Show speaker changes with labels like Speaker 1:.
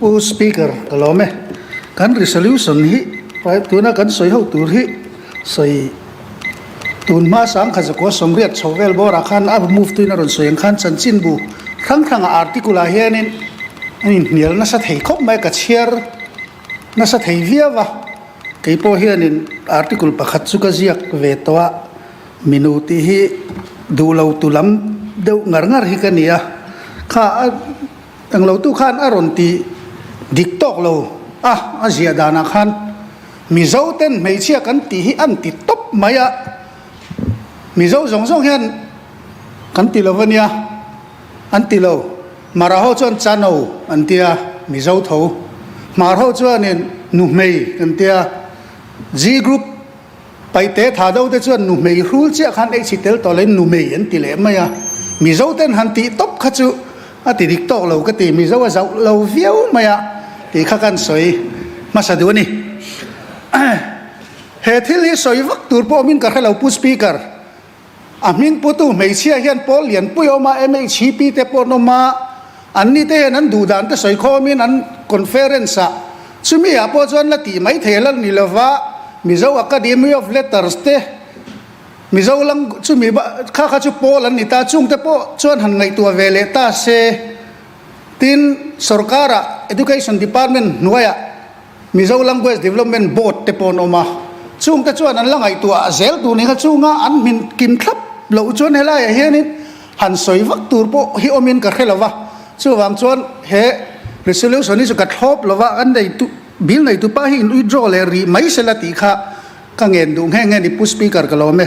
Speaker 1: Pu Speaker ka lawm e. Kan resolution hi tuna kan sawi ho tur hi sawi tun hma sangkhat zakua 80 chho vel bawrah khan a move tuin a rawn sawi ang khan chanchinbu hrang hranga article ah hianin a inhnial nasa thei khawp mai ka chhiar nasa thei viau a. Kei pawh hianin article pakhat chu ka ziak ve tawh a, minu tih hi duh lo tu lam deuh ngar ngar hi ka ni a, kha a englo tu khan a rawn ti dik tawk lo a, a ziah danah khan Mizo ten hmeichhia kan tih hi an ti tawp mai a, Mizo zawng zawng hian kan ti lo a nia, an ti lo. Mara ho chuan Chano an tia, Mizo tho. Hmar ho chuanin Nuhmei an tia. G group paihte tha do te chuan Nuhmei hrul chiah khan ei chhi tel tawh loin Numei an ti leh mai a. Mizo ten han tih tawp kha chu a ti dik tawk lo ka ti, Mizo a zauh lo viau mai a tih kha kan sawi hmasa duh a ni. He thil hi sawi vak tur pawh awmin ka hre lo Pu Speaker. A hming putu hmeichhia hian pawl lianpui a awm a, MHP te pawh an awm a, anni te hian an duh dan te sawi khawmin an conference ah chumi ah pawh chuan la tih mai thei a la ni lova, Mizo Academy of Letters te Mizo lang chumi kha kha chu pawl an ni ta, chung te pawh chuan han ngaihtuah ve leh ta se, tin sorkar ah Education Department hnuaiah Mizo Language Development Board te pawh an awm a, chungte chuan an la ngaihtuah zel tur ni kha chunga an hmin kim thlap loh chuan helaiah hianin han sawi vak tur pawh hi awmin ka hre lo va, chuvang chuan he resolution hi chu ka thlawp lo va, kan neitu bill neitupa hi in withdraw leh rih mai sela tih kha ka ngen duh nghe nghe ni Pu Speaker ka lawm e.